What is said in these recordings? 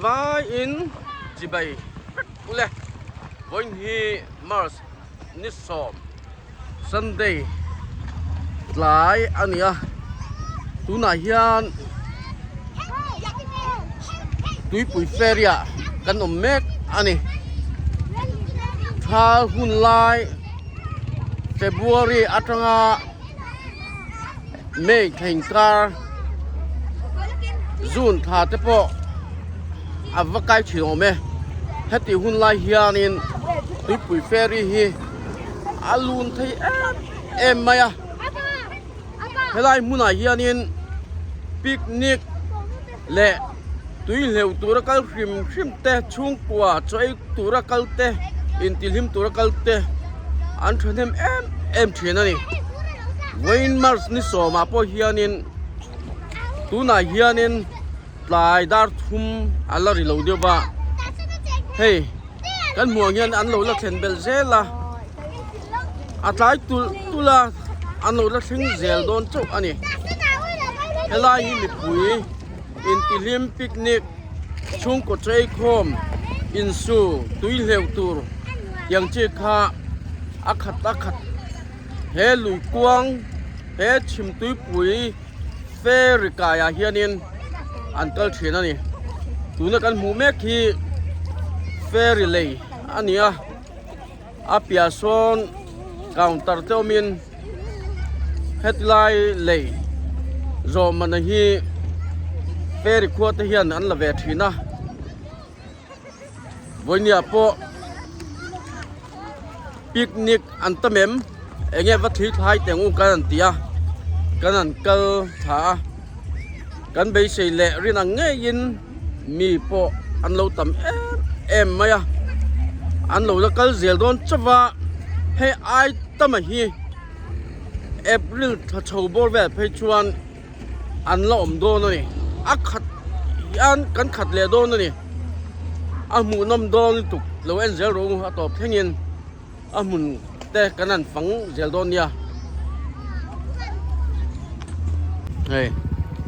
zavaiin chibai vek ule vawiin hi March ni sawm Sunday tlai a ni a tunah hian tuipui ferry ah kan awm mek a ni thal hun lai February atanga May thleng kar June thla te pawh a va kai thin awm e heti hun lai hianin tuipui ferry hi a lun thei em em mai a helai hmunah hianin picnic leh tui hleuh tura kal hrim hrim te chhungkua chaw ei tura kal te intihlim tura kal te an thahnem em em thin a ni vawiin march ni sawmah pawh hianin tunah hianin tlai dar thum a la ri lo deuh va hei kan hmuh ang hian an lo la thlen belh zel a a tlai tulh tulh a an lo la thleng zel dawn chauh a ni helai hi mipui intihlim picnic chhungkaw chei khawm insu tui hleuh tur tiang chi kha a khat a khat he lui kuang he chhim tuipui ferry kaiah hianin an kal thin a ni tuna kan hmuh mek hi ferry lei a ni a a piah sawn counter te awmin hetilai lei zawh mana hi ferry khua te hian an la ve thin a vawinia pawh picnic an tam em enge va thli thlai teng u kan an ti a kan an kal thla a kan beisei leh rin ang ngeiin mi pawh an lo tam em em mai a an lo la kal zel dawn chauh va hei ai tama hi April thla chho bawr vel phei chuan an la awm dawn a ni a khat hian kan khat leh dawn a ni a hmuhnawm dawn lutuk lo en zel rawh u a tawp thlengin a hmun te kan han fang zel dawn nia hei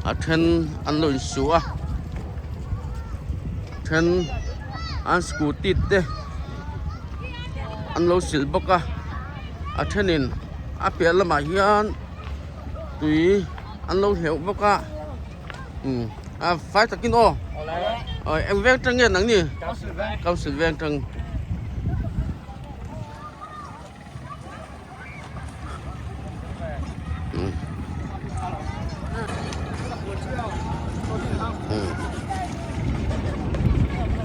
a then an lo insu a then an scooty te an lo sil bawk a a thenin a piah lamah hian. Tui an lo hleuh bawk a umm a fai takin aw aw eng veng tang nge nang ni council veng tang umm umm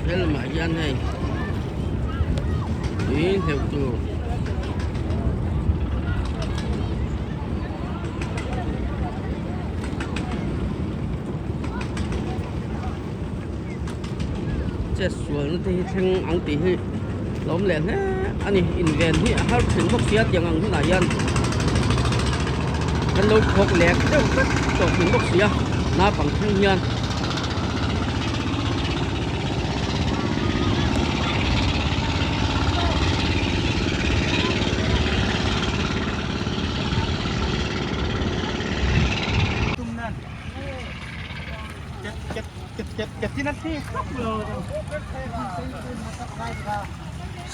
he lamah hian hei tui hleuh tur. Chet sualna te hi thleng ang tih hi hlawm leh hle a ni inven hi a har thin bawk sia tiang ang hunah hian kan lo thawk lek deuh vek tawh thin bawk sia naupang thleng hian.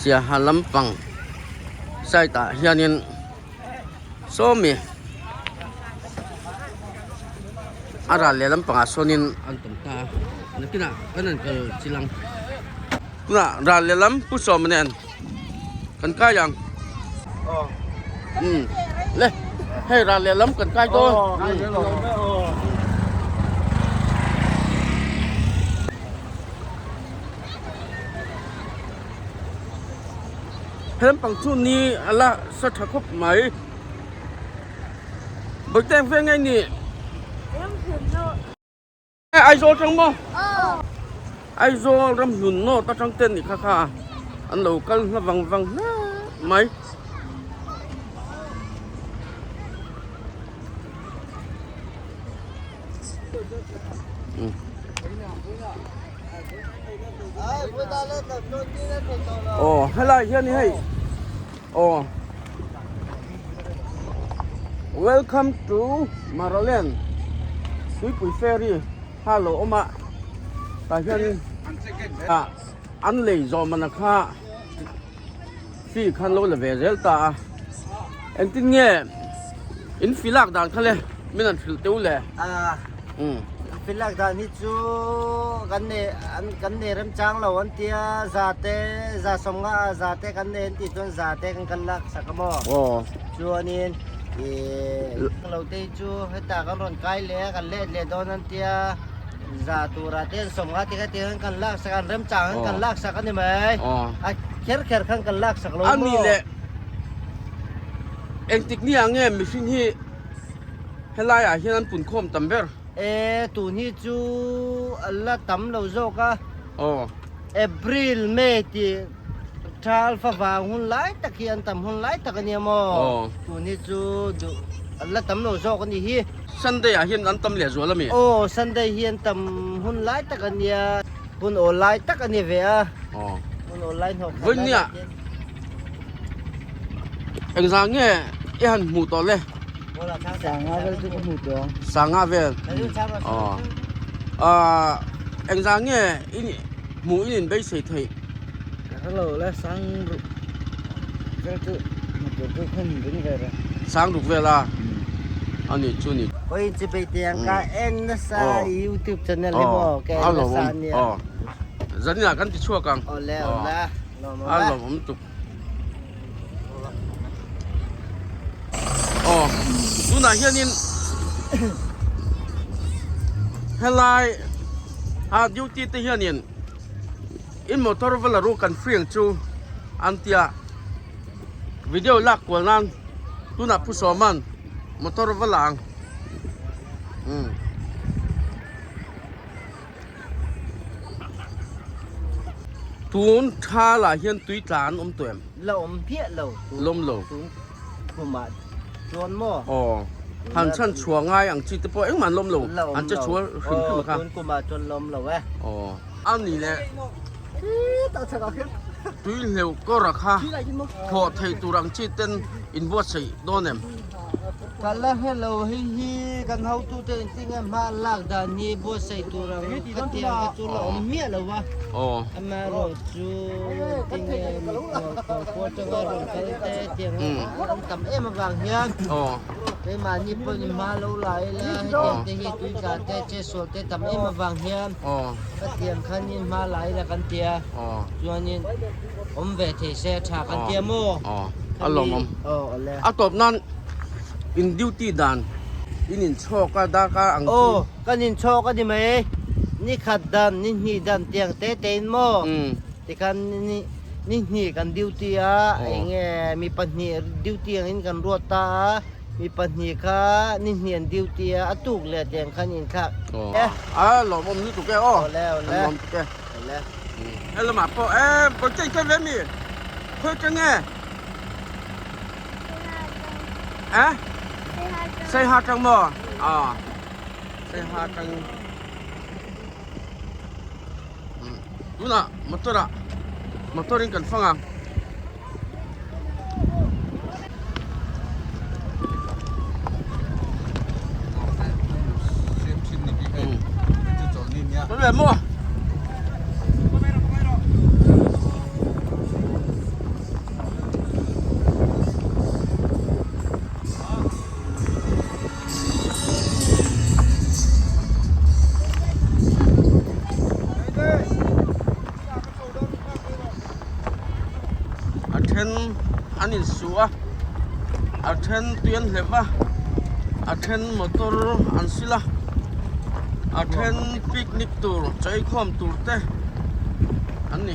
Siaha lampang side ah hianin sawmi a ral leh lampangah sawnin an tum ta a nakinah kan han kal chilang tunah ral leh lam pu sawma nen kan kai ang umm le hei ral leh lam kan kai dawn he lampang chu ni a la sa tha khawp mai. Bawihte veng nge ni? Aizawl tang maw? Aizawl ramhlun nawt atang ten ni kha kha an lo kal hla vang vang hle mai. Aw helai hian hei Aw Welcome to Maraland Tuipui Ferry kha lo awm a tah hianin. An lei zawh man a kha fee khan lo la ve zel ta a. Engtin nge in fee lak dan kha le min han hrilh teuh le? Fee lak dan hi chu kan nei an kan nei remchang lo an tia za te za sawmnga ah za te kan nei an tih chuan za te kan kan lak sak a maw? Chuanin ih lo te hi chu hetah kan rawn kai leh a kan let leh dawn an tia. Za tura te an sawm nga tikha tiang kan lak sak an remchang an kan lak sak a ni mai. A kher kher khan kan lak sak lo maw? Ani leh engtik ni ah nge mihring hi helai ah hian an pun khawm tam ber? E tun hi chu a la tam lo zawk a. April, May tih Thal favang hun lai tak hi an tam hun lai tak a nia maw? Tun hi chu duh an la tam lo zawk a nih hi. Sunday ah hian an tam leh zual a mi? Aw, Sunday hi an tam hun lai tak a nia, hun awl lai tak a ni ve a. Hun awl lai hnawh khat lai tak hian. Engzah nge i han hmuh tawh le? Sanga vel chu ka hmuh tawh ang. Sanga vel? Aw. Engzah nge i hmuh in inbeisei theih? Ka hre lo le, sang ruk vel chu hmuh tur chu khan ring ve reng. Sang ruk vel a? A nih chu ni. Khawi in chipei teh ang ka en nasa i youtube channel hi maw ka en nasa a nia. Zaninah kan ti chhuak ang. Awle awle lawm awm e. A lawmawm tuk. Aw tunah hianin helai a duty te hianin in motor va la ru kan free ang chu an tia video lak kual nan tunah Pu Sawman motor va la ang umm. Tun thalah hian tui tla an awm tawh em? La awm hmiah lo. La awm lo. Tun khumah chuan maw? Aw. Han chhan chhuah ngai ang chi te pawh engmah an la awm lo. La awm lo. An che chhuah hrim hrim a kha. Aw tun kumah chuan la awm lo e. Aw. A ni le. Tui hleuh kawr a kha thawh theih tur ang chi ten inbuatsaih dawn em? Ka la hre lo hei hi kan hotute engtinge hma an lak dan hi buatsaih tur ang khatiang kha chu la awm miah lo va, amaherawhchu engtinge mikhual khualkhua atanga rawn kal te tiang an tam em avang hian keimahni pawhin hma lo la ila hetiang te hi tuitla te chetsual te tam em avang hian khatiang khanin hma la ila kan tia chuanin awm ve thei se a tha kan tia maw? A lawmawm. A tawp nan in duty dan in inchhawk a darkar ang chu. Aw kan inchhawk a ni mai. Ni khat dan ni hnih dan tiang te te in maw? Tikhan ni hnih kan duty a enge mi pahnih duty angin kan ruat ta a mi pahnih kha ni hnih an duty a a tuk leh tiang khan inthlak e. A lawmawm lutuk e aw. Awle awle. Kan lawm tuk e. He lamah pawh e Bawlcheng khawi ve mi? Khawi atang nge? Eh? Saiha atang maw? Aw. Saiha atang. Tunah motor ah motor in kan fang ang. A then an insu a a then tui an hlep a a then motor an sil a a then picnic tur chaw eikhawm tur te an ni.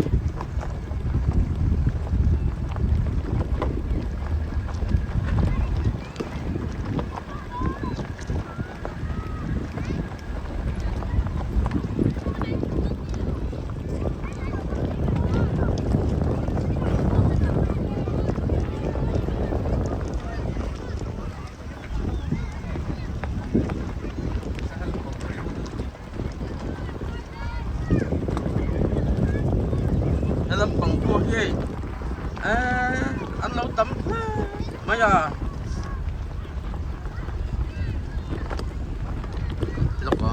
He lampang pawh hi hei eee an lo tam hle mai a. Lawk a.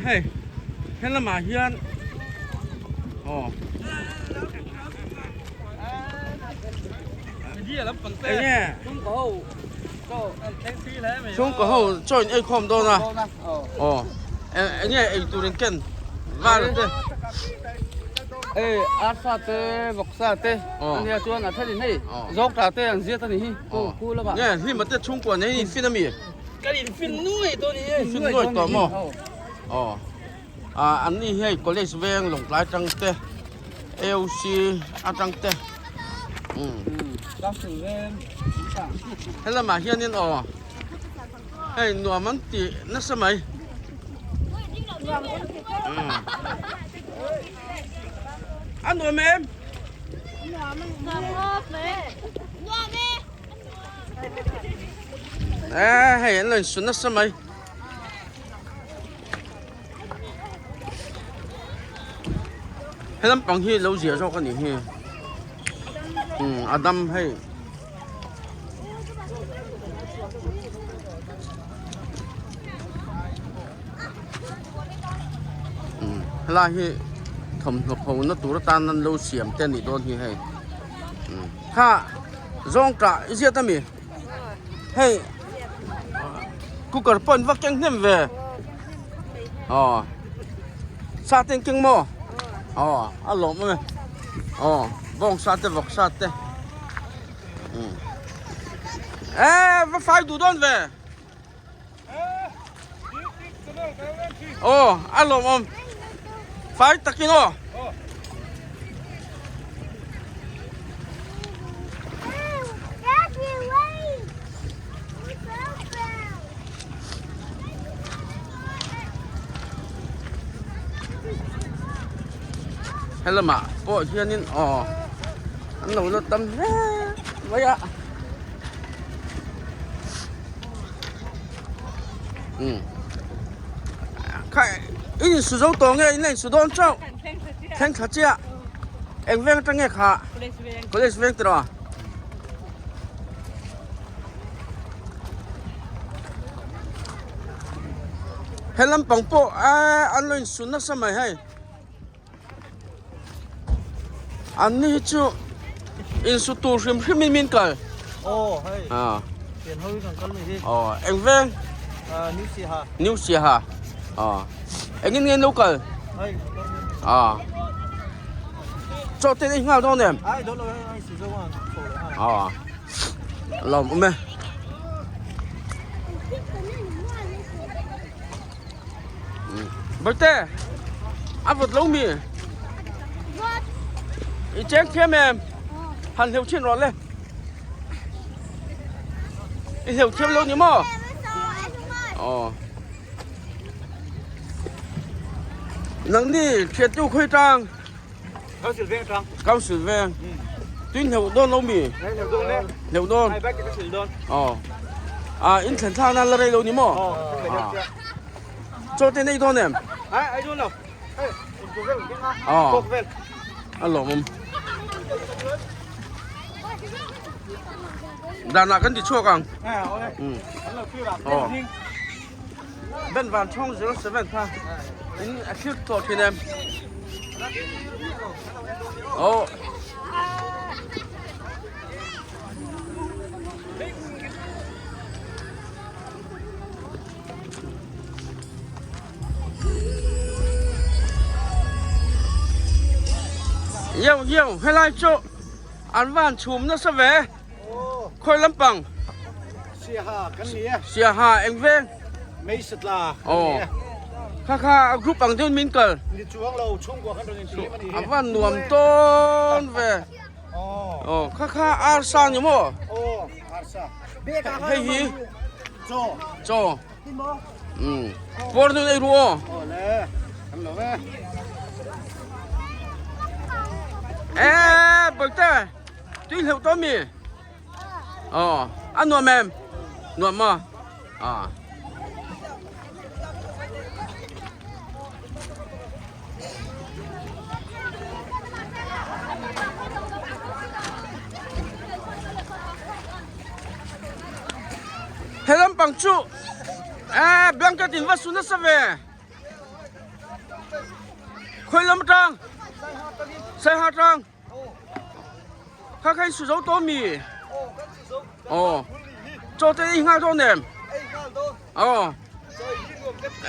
hei helamah hian aw enge chhungkaw ho chaw in ei khawm dawn a aw enge ei tur in ken var te Ei arsa te vawksa te ania chuan a then in hei zawk ta te an ziat a ni hi ku lamah nge hlima te chhungkua nei in fin ami. Kan in fin nuai tawh ni e. Fin nuai tawh maw? Aw. Ah an ni hei college veng Lawngtlai atang te AOC atang te. Um. Council veng. Helamah hianin aw. Hei nuam an ti nasa mai. Um. A nuam em? Nuam nuam nuam e. Ê hei an lo insu nasa mai. He lampang hi lo ziah zawk a nih hi. Umm a dam hei. Umm helai hi thawmhnaw pho na tur atan an lo siam te a nih dawn hi hei. Umm kha zawngtah i ziat ami? Hei cooker pawh an va keng hnem ve aw sa te an keng maw aw a lawm awm e aw bawng sa te vawk sa te umm e va fai duh dawn ve aw a lawm awm fai takin aw. Helamah pawh hianin aw an lo la tam hle mai a. Umm kha i insu zo tawh nge in la insu dawn chauh thleng thla chiah eng veng atang nge kha college veng tiraw he lampang pawh an lo insu nasa mai hei. An ni hi chu insu tur hrim hrim in min kal. Aw hei. Ah. Pian ho hi kan kal ni hi. Aw eng veng? Ah New Siaha. New Siaha. Aw. Engin nge lo kal? Hei. Ah. Chaw te ei nghal dawn em? Ai dawn lo hei ai si zo ang. Aw. Lawm awm e. Bawihte a vawt lo mi i cheng thiam em han hleuh thin rawh le i hleuh thiam lo ni maw aw nangni thiantu khawi tang Council veng tang Council veng tuin hleuh dawn lo mi hleuh dawn le hleuh dawn ai bike ka sil dawn aw a in thlen thlak nan la rei lo ni maw chaw te nei dawn em ai ai dawn lo hei in tu vel keng a aw kok vel a lawmawm danah kan ti chhuak ang aw Ben van thawng 07 kha in a thlir tawh thin em oh Yo yo helai chu an van chhum nasa ve Khawi lampang? Siaha kan ni e. Siaha eng veng? Meisatla kan ni e. Kha kha a group ang deuhin min kal. Ni chuang lo chhungkua kan rawn inti a ni hi. A van nuam tawn ve. Aw kha kha arsa ni maw? Aw arsa. Hei hi chaw. Chaw. Umm pawr nun ei ru aw. Aw le kan lo e. E Bawihte. Tui hleuh tawh mi? Aw, a nuam em? Nuam maw? Aw. He lampang chu eh blanket in va su nasa ve. Khawi lam atang? Saiha atang. Kha kha in su zo tawh mi? Aw. Chaw te i nghal dawn em? Aw.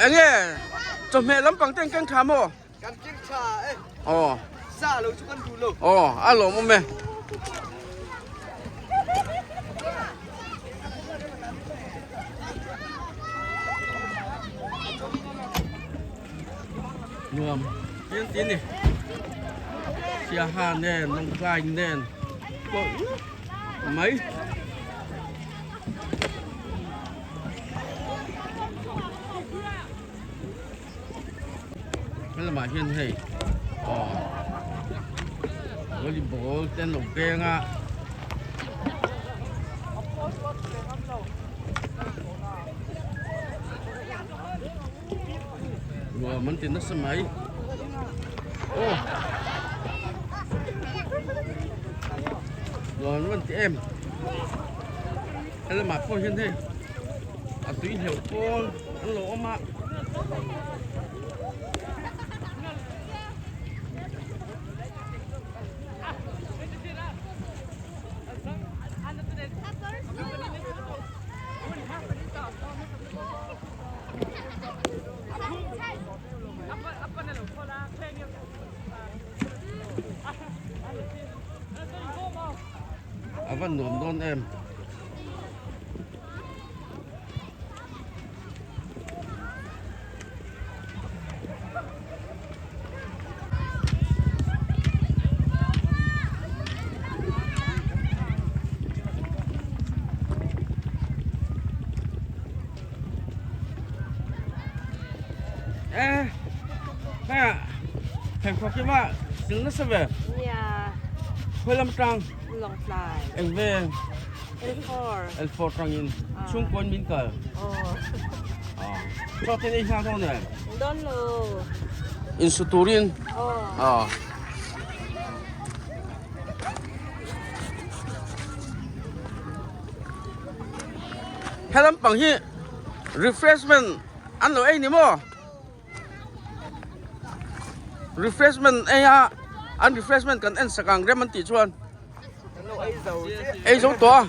Enge chawhmeh lampang te in keng tha maw? Kan keng tha e. Aw. Sa lo chu kan duh lo. Aw, a lawmawm e. Nuam tin tin ni. Siaha nen, Lawngtlai nen pawh mai. Helamah hian hei aw volleyball te an lo beng a. Nuam an ti nasa mai. Aw. Nuam an ti em. Helamah pawh hian hei a tui hleuh pawl an lo awm a. A va nuam dawn em. Eh, ha, thèm khóc chứ mà, xíu nó sao về? Nia. Khơi lâm trang. Lawngtlai. Eng ve. L4. L4 trang in. Chung quân min cờ. Aw. À. Cho tên ei hang dawn em? Dawn lo. In su turin. Aw. À. He lampang hi refreshment an lo ei ni maw? Refreshment ei a an refreshment kan en sak ang rem an tih chuan ei zo tawh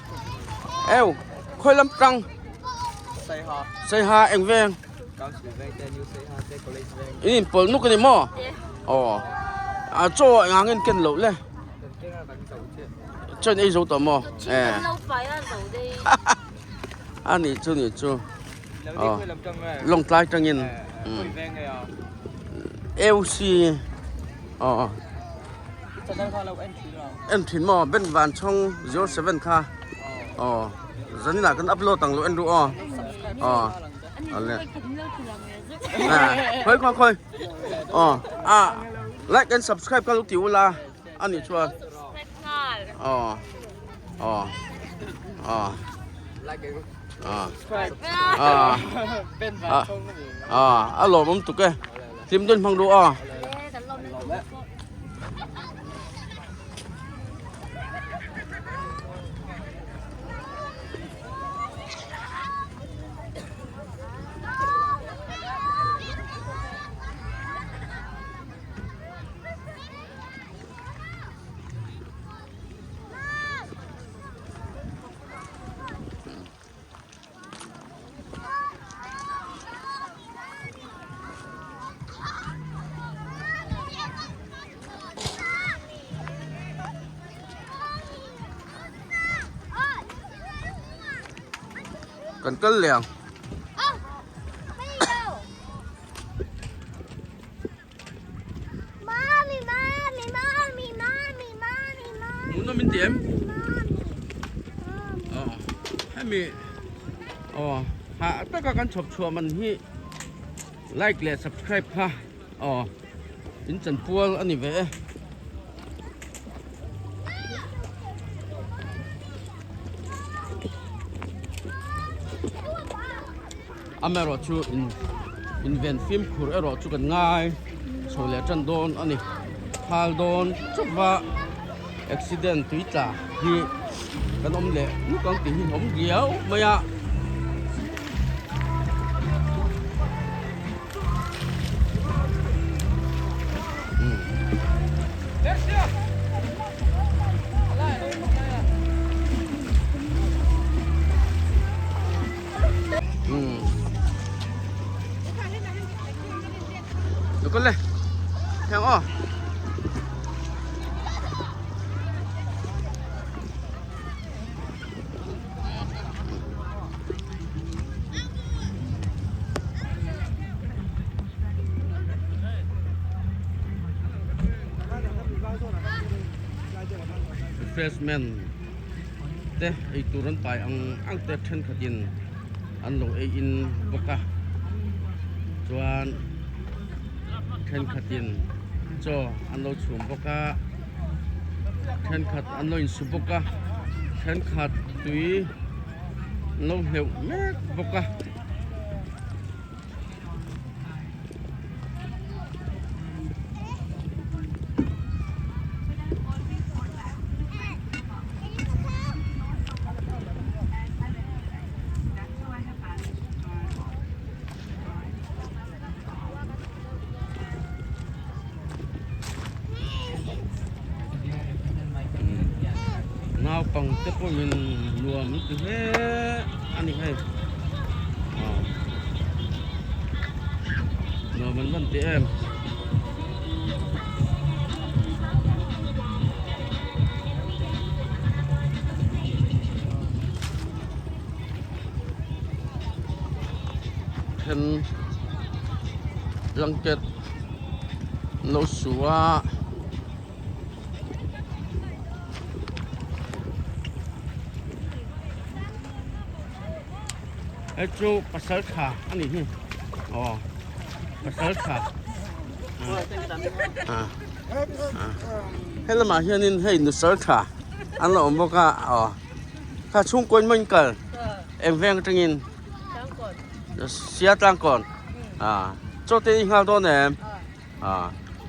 a eu khawi lam tang Saiha eng veng in inpawlh nuk a ni maw? Aw a chaw eng ang in ken loh le. Chaw in ei zo tawh maw? Eh. A nih chu nih chu. Aw. Lawngtlai tangin. AUC aw. En thin maw Ben Van Chhawng 07 kha. Aw. Zaninah kan upload ang lo en ru aw. Aw. Ale. Khoi khoi khoi. Aw. A like and subscribe ka lo ti ula. A nih chuan aw aw aw aw aw a lawmawm tuk e hlim dawn hmang duh aw. Kan kal leh ang. Hmuhnawm in ti em? Aw hemi aw hah taka kan chhawp chhuah man hi like leh subscribe kha aw in chanpual a ni ve e. Amaherawh chu in inven fimkhur erawh chu kan ngai chho leh tan dawn a ni. Phal dawn chauhva accident tui tla hi kan awm leh nuk ang tih hi a awm riau mai a. Lokal le. Heng aw. Refreshment te eitur an pai ang ang te thenkhatin an lo ei in bawk a chuan thenkhatin chaw an lo chhum bawk a thenkhat an lo insu bawk a thenkhat tui an lo hleuh mek bawk a. Naupangte pawhin nuam an ti hle a ni hei aw nuam an van ti em. Then blanket an lo su a. Hei chu pasal tha a nih hi aw pasal tha he lamah hianin hei nusal tha an lo awm bawk a aw kha chhungkaw in maw in kal eng veng atangin sia tlangkawn a chaw te i nghal dawn em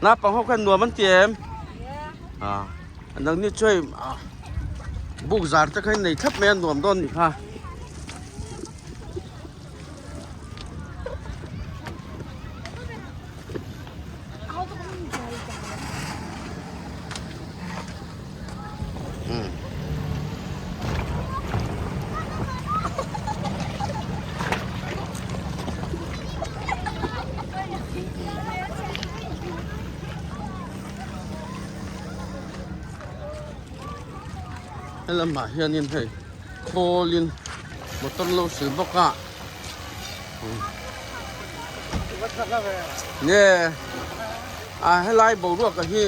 naupang ho khan nuam an ti em nangni chu hei buk zar te kha in nei thlap mai a nuam dawn nih kha. Helamah hianin hei khawlin motor lo sil bawk a nge a helai boruak ah hi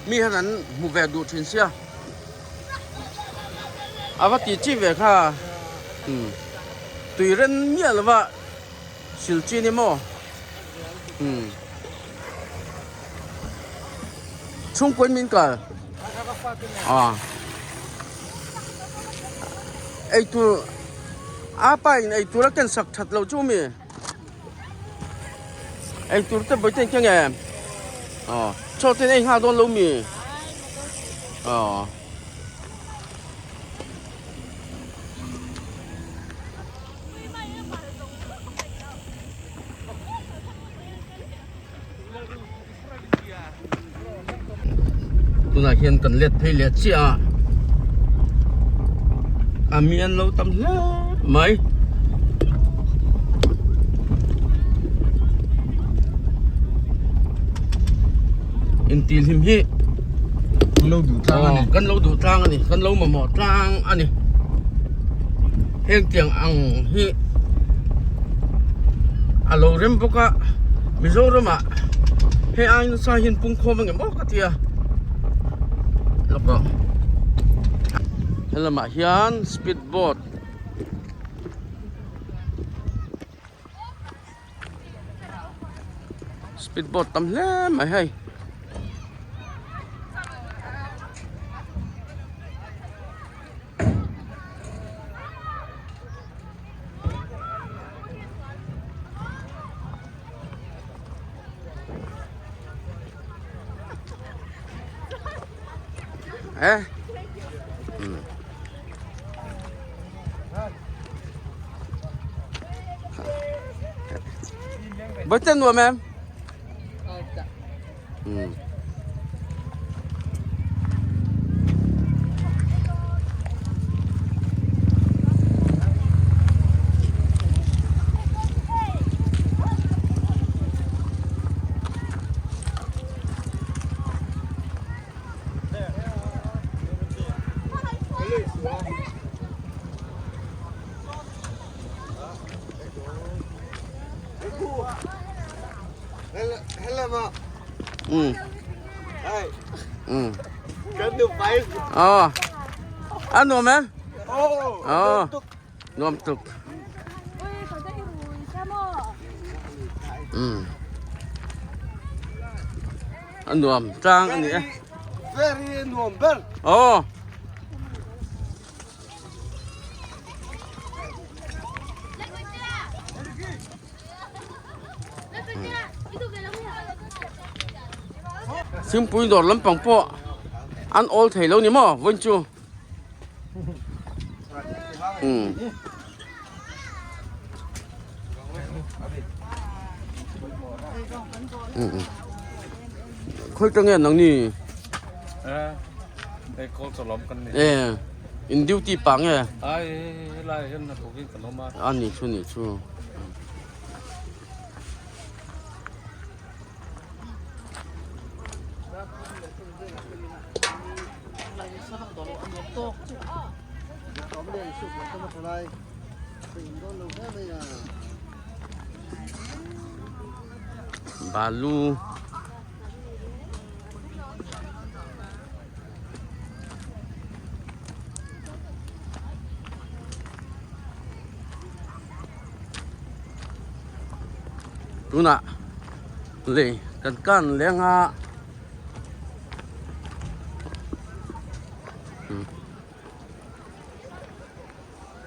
mi hian an hmu ve duh thin sia a va tih chi ve kha umm tui ren miah lova sil chi ni maw umm chhungkaw in min kal ah eitur a pa in eitur a ken sak that loh chu mi. Eitur te bawih te keng em aw chaw te ei nghal dawn lo mi aw tunah hian kan let phei leh chiah a a mi an lo tam hle mai inti hlim hi lo duh tlang ani kan lo duh tlang ani kan lo mamawh tlang ani heng tiang ang hi a lo rem bawk a Mizoram ah hei ai nasa hian pungkhawm ang em aw ka ti a lawk rawh helamah hian speed boat speed boat tam hle mai hei. Eh. Với tên nuôi em. Ừ. Um um aw a nuam em aw nuam tuk um a nuam tlang a ni e Very nuam ber. Aw. Thingpui dawr lampang pawh an awl thei lo ni maw vawiin chu umm. Khawi ta nge nang ni? Hei call chaw lawm kan ni. E in duty pa nge? Ai helai hian hna thawk in kan awm a. A ni chu ni chu. Balu Tunah lei kan kan leng a.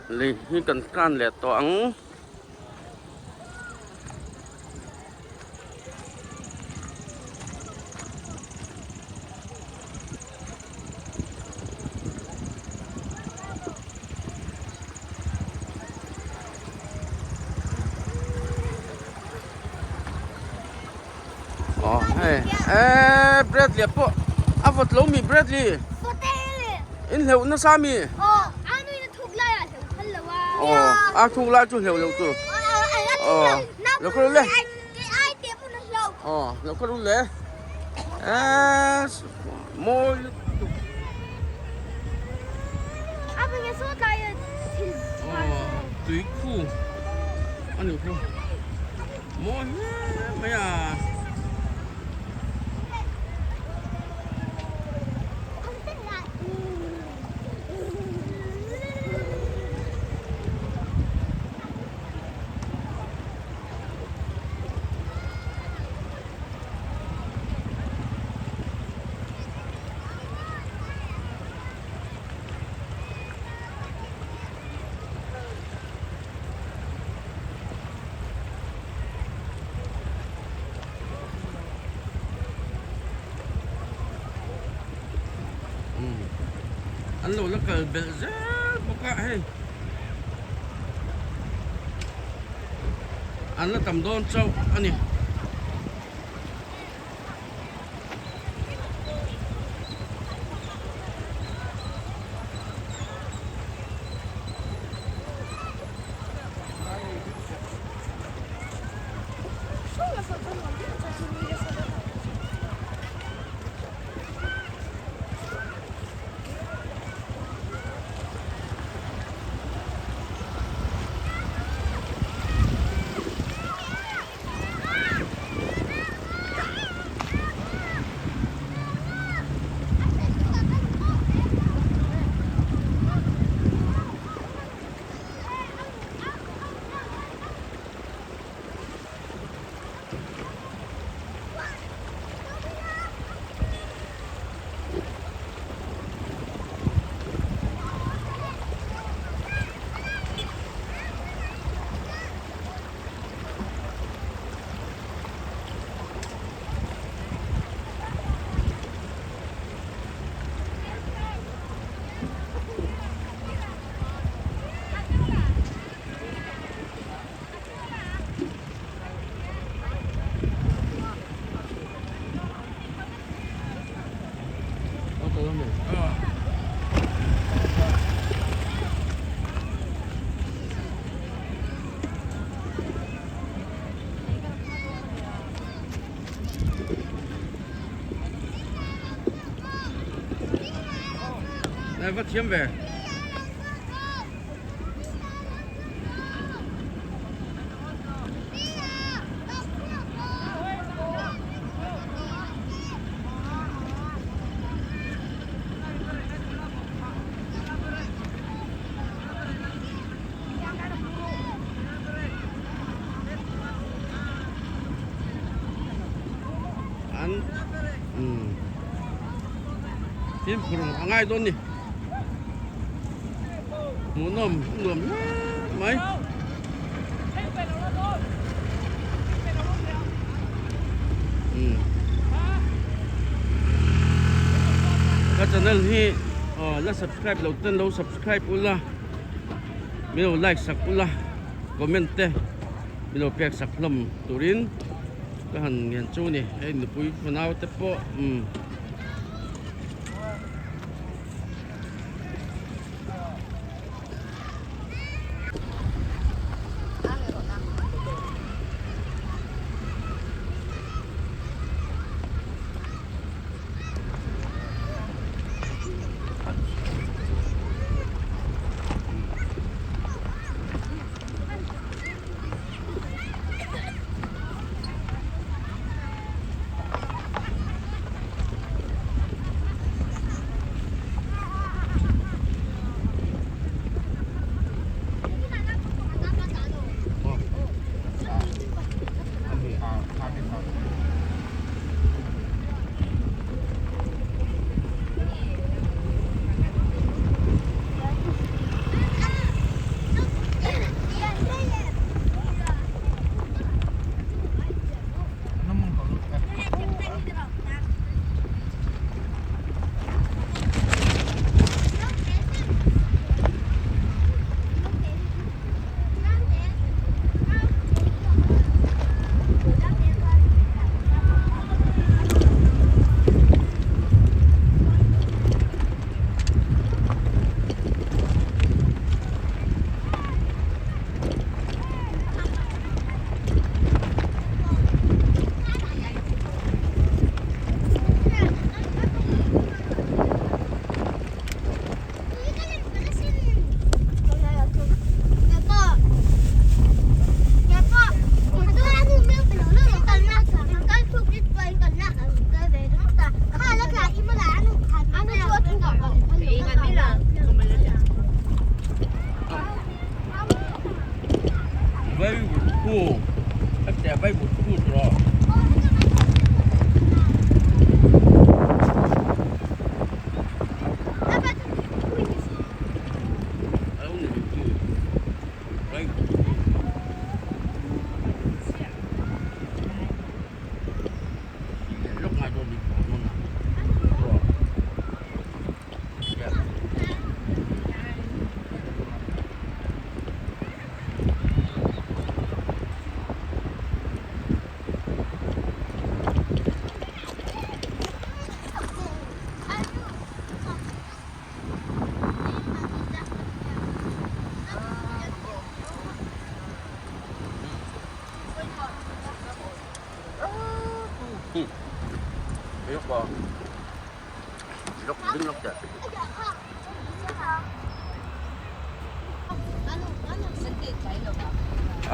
Lei hi kan kan leh tawh ang. Aw hei eee Bradley pawh a vawt lo mi Bradley in hleuh nasa mi aw a thuk lai chu hleuh loh tur aw lo kal le aw lo kal le eee mawi lutuk aw tui khu a nih khu. Mawi hle mai a. An lo la kal belh zel bawk a hei an la tam dawn chauh a ni. Này vắt chiếm về. Umm fimkhur a ngai dawn ni hmuhnawm a nuam hle mai. Umm ka channel hi aw la subscribe loh ten lo subscribe ula min lo like sak ula comment te min lo pek sak hlawm turin. Ka han ngen chu ni hei nupui fanau te pawh umm.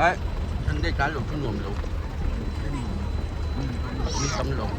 Đấy, anh đây cá luộc cũng nuồm luộc Miếng tấm luộc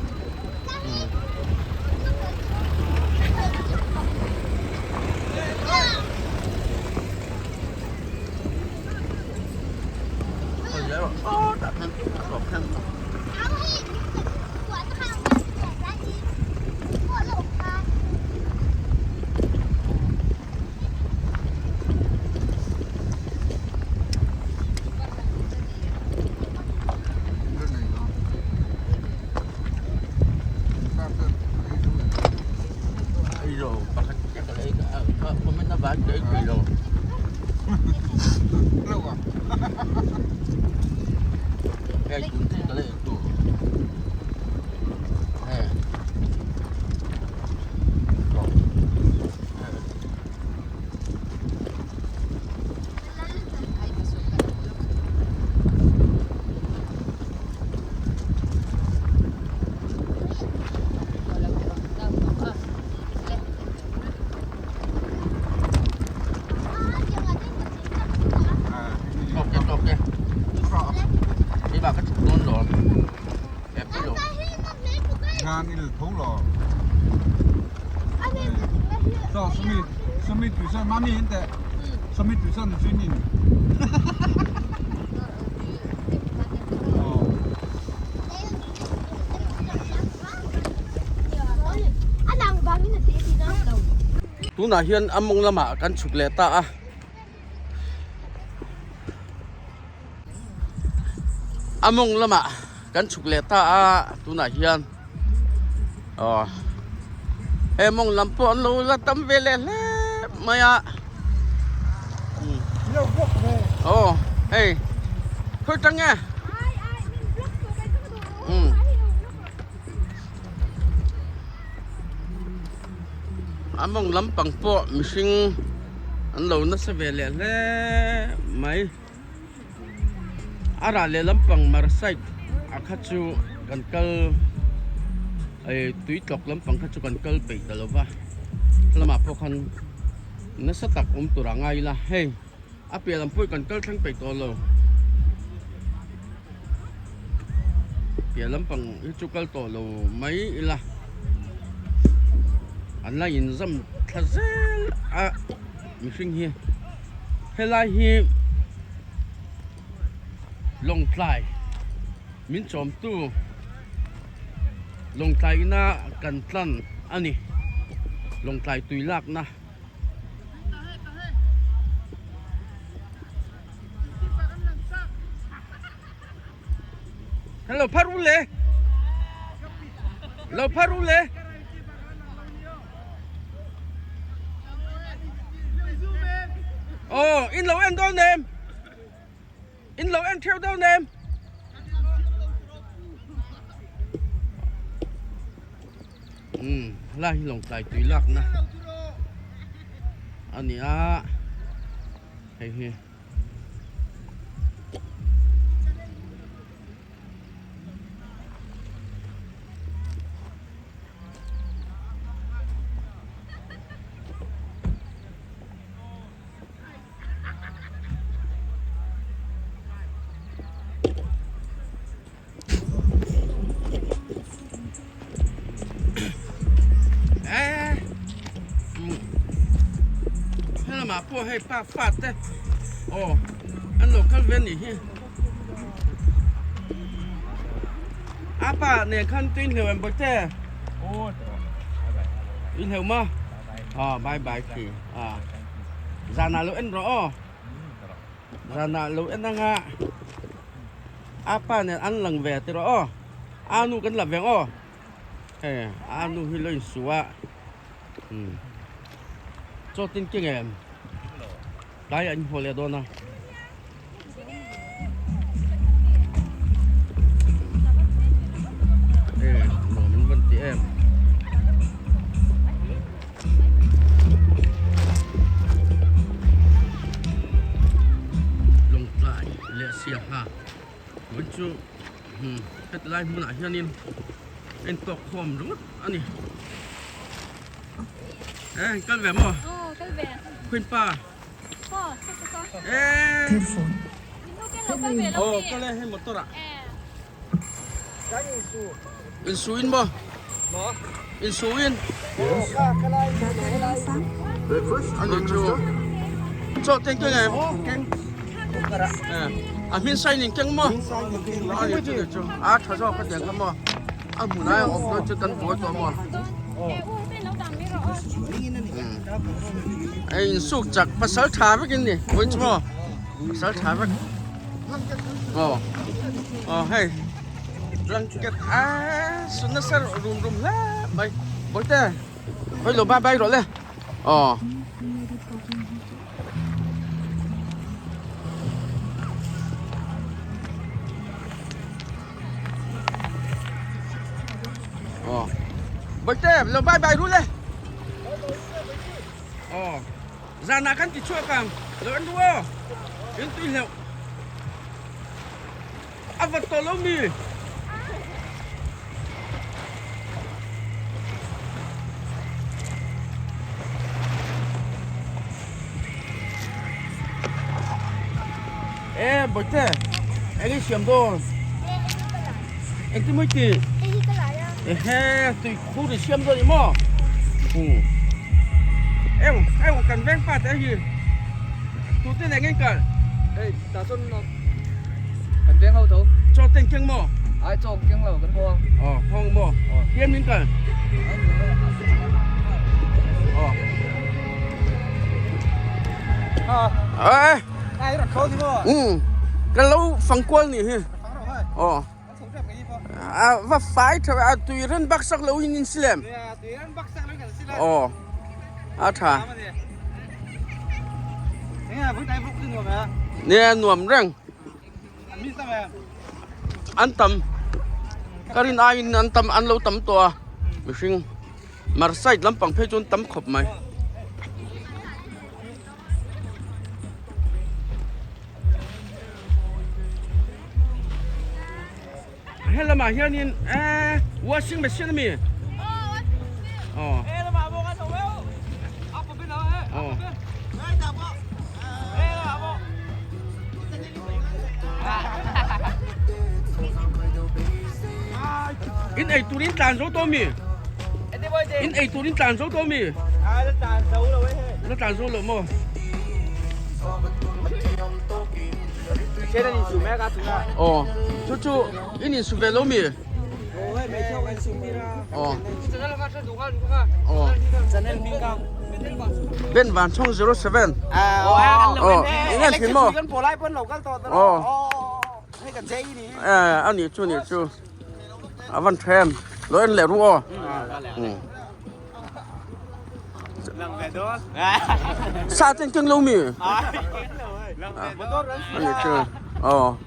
Tunah hian a mawng lamah kan chhuk leh ta a. A mawng lamah kan chhuk leh ta a tunah hian aw he mawng lam pawh an lo la tam ve leh hle mai a aw hei khawi tang nge umm. A mawng lampang pawh mihring an lo nasa ve leh hle mai. A rah leh lampang mar side ah kha chu kan kal eh tui tlawk lampang kha chu kan kal peih ta lo va lamah pawh khan nasa tak awm tur a ngai ila hei a piah lam pawh hi kan kal thleng peih tawh lo piah lampang hi chu kal tawh lo mai ila an la inzam thla zel a mihring hi. Helai hi Lawngtlai min chawmtu Lawngtlai ina kan tlan a ni Lawngtlai tui lakna Hello phar u le Lo phar u le Ồ, in lo en dawn em In lo en theuh dawn em Umm helai hi Lawngtlai tui lakna a ni a hei hi. Helamah pawh hei pa fa te aw an lo kal ve anih hi a pa nen khan tui hleuh em bawihte tui hleuh maw aw bye bye khi a zanah lo en rawh aw zanah lo en anga. A pa nen an lang ve tiraw aw a nu kan la veng aw hei a nu hi lo insu a umm chaw tin ke nge tlai ah an haw leh dawn a. Hei nuam an van ti em. Lawngtlai. Leh siaha tun chu heti lai hmunah hianin a intawk khawm ringawt a ni e kal ve maw queen pa e aw kal e hei motor ah insu in maw insu in ani chu chaw teng keng em a hmin sign in keng maw ani chu ni chu a tha zawk ka tiang kha maw a hmun ai awm dawn chu kan buai tawh maw a insuk chak pasal tha vek in ni vawiin chu maw pasal tha vek aw aw hei blanket a sun nasa rum rum hle mai bawihte hawi lo bye bye rawh le aw. Aw bawihte lo bye bye ru le aw. Zanah kan ti chhuak ang, lo en duh aw, in tui hleuh. A vat tawh lo mi? E bawihte, eng i siam dawn? Engtin mawi ti? Ehe, tui khur i siam dawn i maw? Eng, eng kan veng pa te hi. Tu te nen ngei kal? Hei, tah chuan kan veng ho tho. Chaw teng keng maw? Ai chaw keng lo kan hawng. Aw, hawng maw? Hian min kal. Aw. Ê. Ừ. Kan lo fangkual nih hi. Aw. A va fai tha a tui ren bak sak lo in in silem. Aw. A tha. Nia nuam reng. An tam. Ka rin aiin an tam an lo tam tawh a. Mihring mar side lampang phei chuan tam khawp mai. He lamah hianin eh washing machine a mi? Aw. Aw. In ei turin tlan zo tawh mi? In ei turin tlan zo tawh mi? La tlan zo lo maw? Aw, chu chu in insu ve lo mi? Aw. Aw. Ben van chhawng 07. Aw, eng nge thin maw? Aw. Eh, a nih chu nih chu. A van tha em. Lo en leh ru aw. Sa ten keng lo mi? A nih chu. Aw.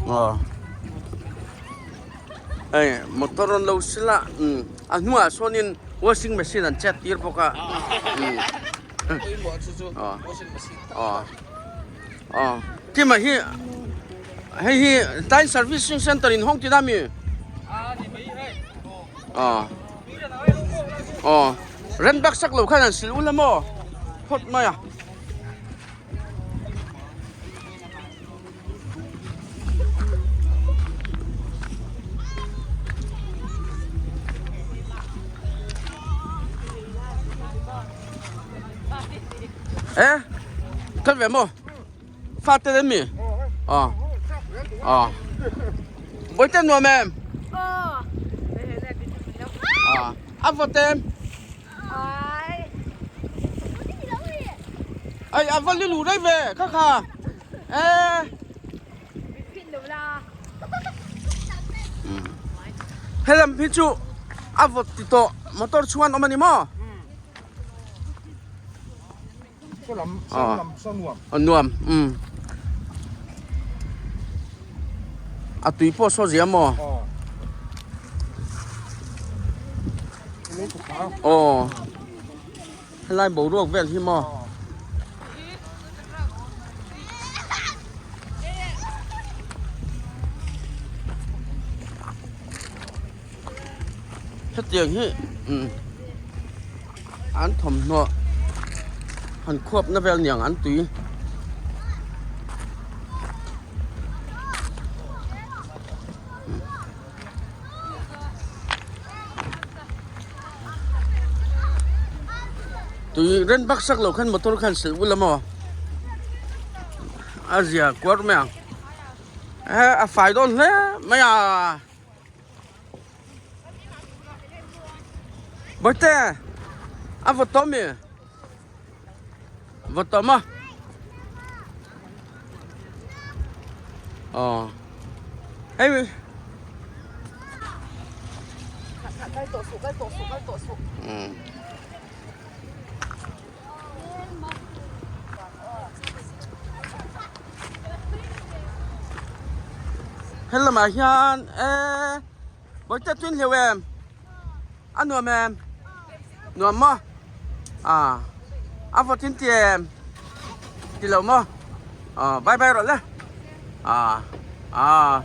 Aw. Hei motor an lo sil a a hnuah sawnin washing machine an chet tir bawk a aw aw tima hi hei hi tlai servicing center in hawng tih na mi aw aw rem dak sak lo khan an sil ul a maw phawt mai a. Ê, kal ve maw? Fa te em mi? Ờ. Ờ. Với tên nuam em? Ờ. Ờ. A vawt em? Ai a va lu rei ve kha kha e helam hi chu a vawt ti tawh motor chhuan awm a ni maw a nuam um a tui pawh saw zia maw aw helai boruak vel hi maw hetiang hi umm an thawmhnaw han khuap na vel niang an tui. Tui ren bak sak lo khan motor khan silh ula maw a zia kuar mai ang a fai dawn hle mai a. Bawihte a vawt tawh mi? Vawt tawh maw? Aw hei Kal tawh suh kal tawh suh kal tawh suh. Umm. Helamah hian eee bawihte tun hleuh em a nuam em nuam maw ah a vawt in ti em ti lo maw aw bye bye rawh le ah ah.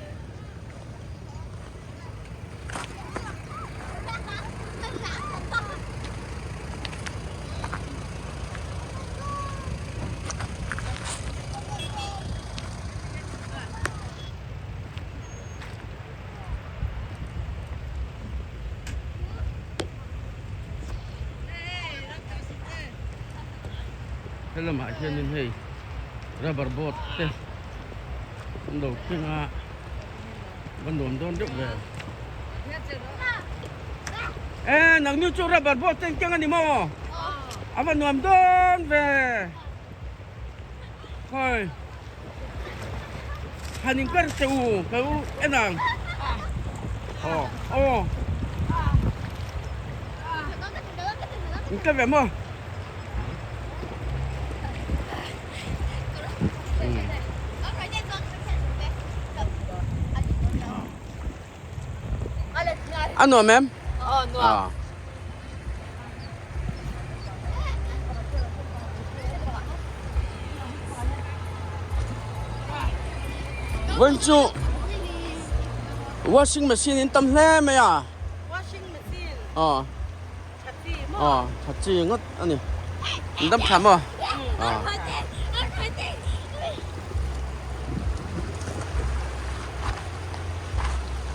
Helamah hianin hei rubber boat te an lo keng a. Va nuam dawn deuh ve. E nang nu chu rubber boat ten keng ani maw? A va nuam dawn ve. Khoi. Hanin per che u, ka u enang. Oh, oh. In ka ve mo. A nuam em? Aw nuam. Vawiin chu washing machine in tam hle mai a. Washing machine. Aw. Tha chi maw? Aw tha chi ngawt a ni. In dam tha maw? Aw.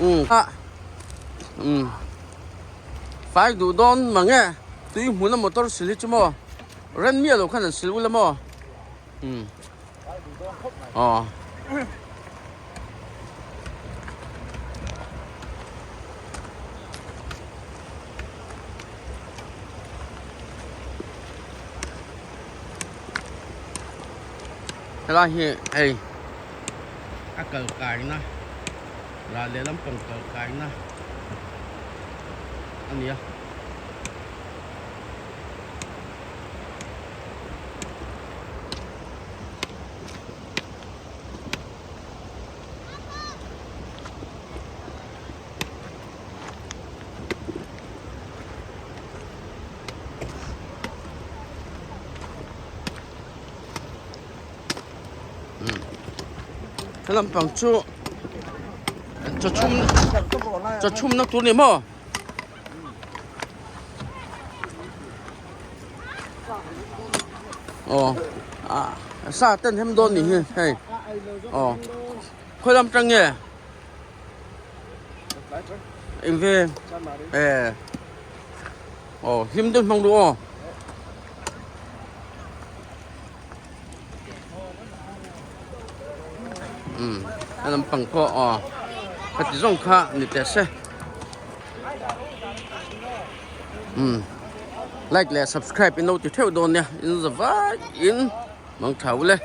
Um a um fai duh dawn mang e tui hmuna motor sil hi chu maw ren miah lo khan an sil ula maw um aw. Helai hi hei a kal kaina ral lehlam pang kal kaina a ni a. He lampang chu chaw chhum chaw chhumna tur ni maw. Aw ah sa ten hem dawn ni hi hei aw khawi lam tang nge eng ve e aw hlim deuh hmang duh aw. Um a lampang pawh aw khati zawng kha ni teh se um like leh subscribe in lo ti theuh dawn nia in za vai in mang tha ule.